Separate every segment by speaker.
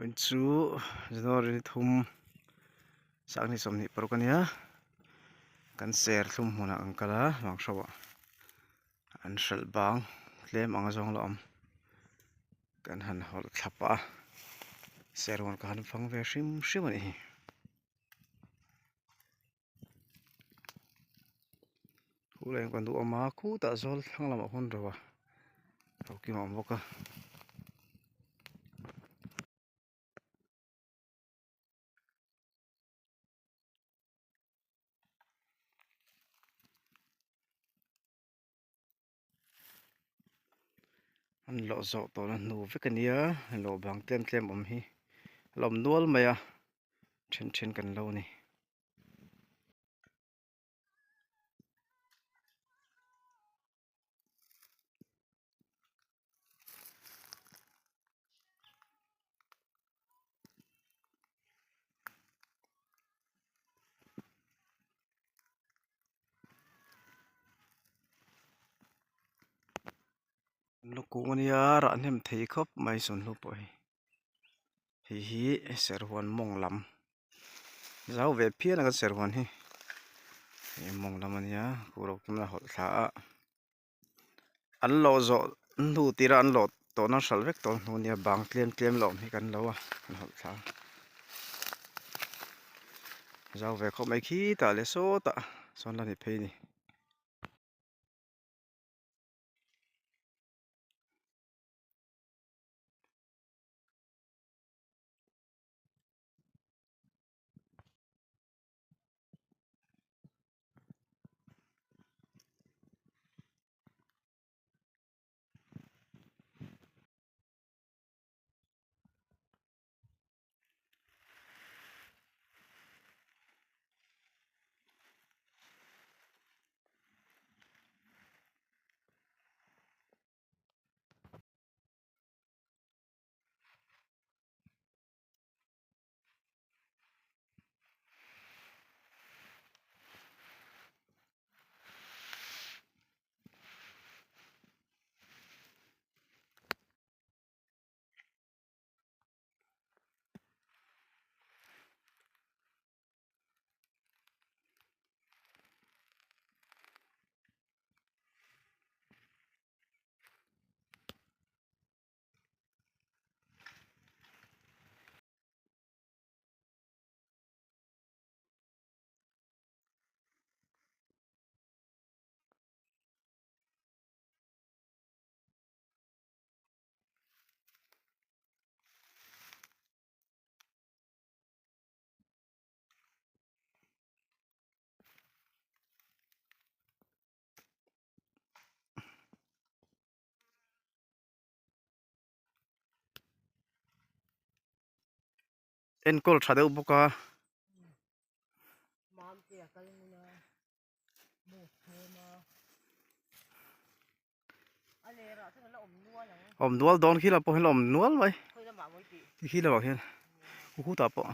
Speaker 1: Vawiin chu January ni thum sanghnih 26 a nia kan ser thlum hmunah kan kal a vang hro ah an hralh bang tlem ang a zawng la awm kan han hawlh thla pah a ser huan ka han fang ve hrim hrim a nih hi. Khu leng kan duh awm a khutah zawl thlang lamah khawn ro a ro kim a awm bawk a. An lawh zawh tawhna hnu vek a nia lawh bang tlem tlem awm hi a la awm nual mai a then then kan lo a ni. Lukung ania rah hnem thei khawp mai sunhlu pawh hi hei hi serhuan mawng lam zau ve phian a kan serhuan hi hei mawng lam ania kûr ho kim a hawlh thla a an lawh zawh hnu tira an lawh tawhna hralh vek tawh hnu ania bang tlem tlem la awm hi kan lo a an hawlh thla a zau ve khawp mai khitah leh sawtah sawn la ni phei a ni. Enkawl tha deuh bawk a. Awm nual dawn khi lam pawh hian a awm nual mai khi lamah khian khutah pawh.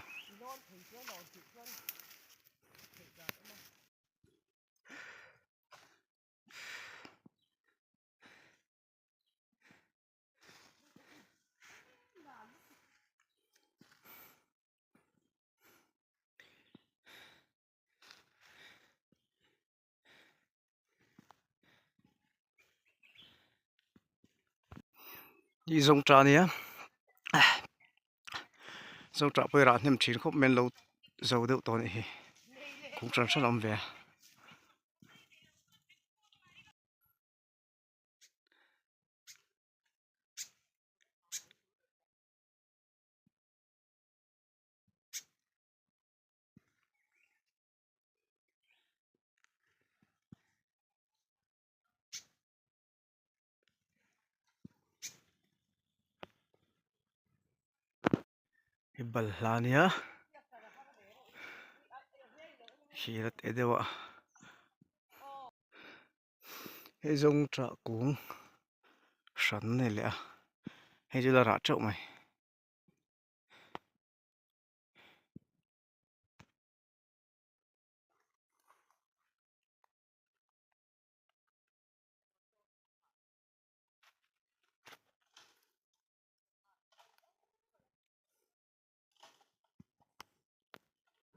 Speaker 1: Hi zawng ta ania zawng ta pawh hi rah hnem thin khawp mai an lo zo deuh tawh a nih hi kawng hran hran a awm ve a. Hi balhla a nia khi la teh deuh a hei zawng ṭah kung hran a ni leh a hei chu la rah ṭeuh mai.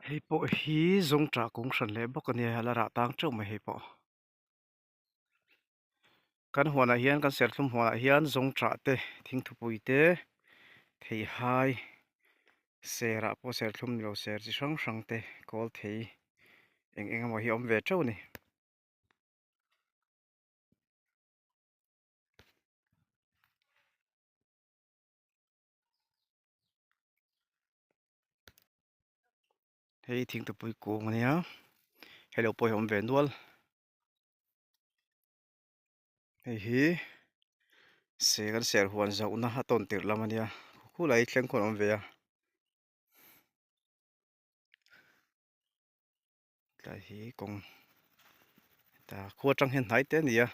Speaker 1: Hei pawh hi zawngṭah kung hran leh bawk a nia a la rah tang teuh mai hei pawh. Kan huanah hian kan serthlum huanah hian zawngṭah te thingthupui te theihai serah pawh serthlum ni lo ser chi hrang hrang te kawl thei eng eng emaw hi a awm ve teuh a ni. Hei thingtupui kung a nia hei lo pawh hi a awm ve nual hei hi se kan ser huan zauhna a tawn tirh lam a nia khulai thleng khawn a awm ve a tlai hi kawng ta khua atang hian hnai te a ni a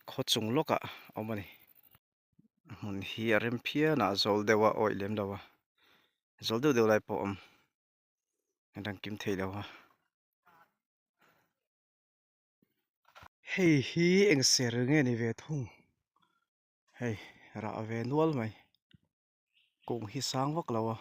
Speaker 1: khaw chung lawkah a awm a ni. Hmun hi a rem phian a a zawl deuh a awih lem lo a zawl deuh deuh lai pawh a awm a dang kim thei lo a. Hei hi eng ser nge ni ve thung hei rah ve nual mai kung hi sang vak lo a.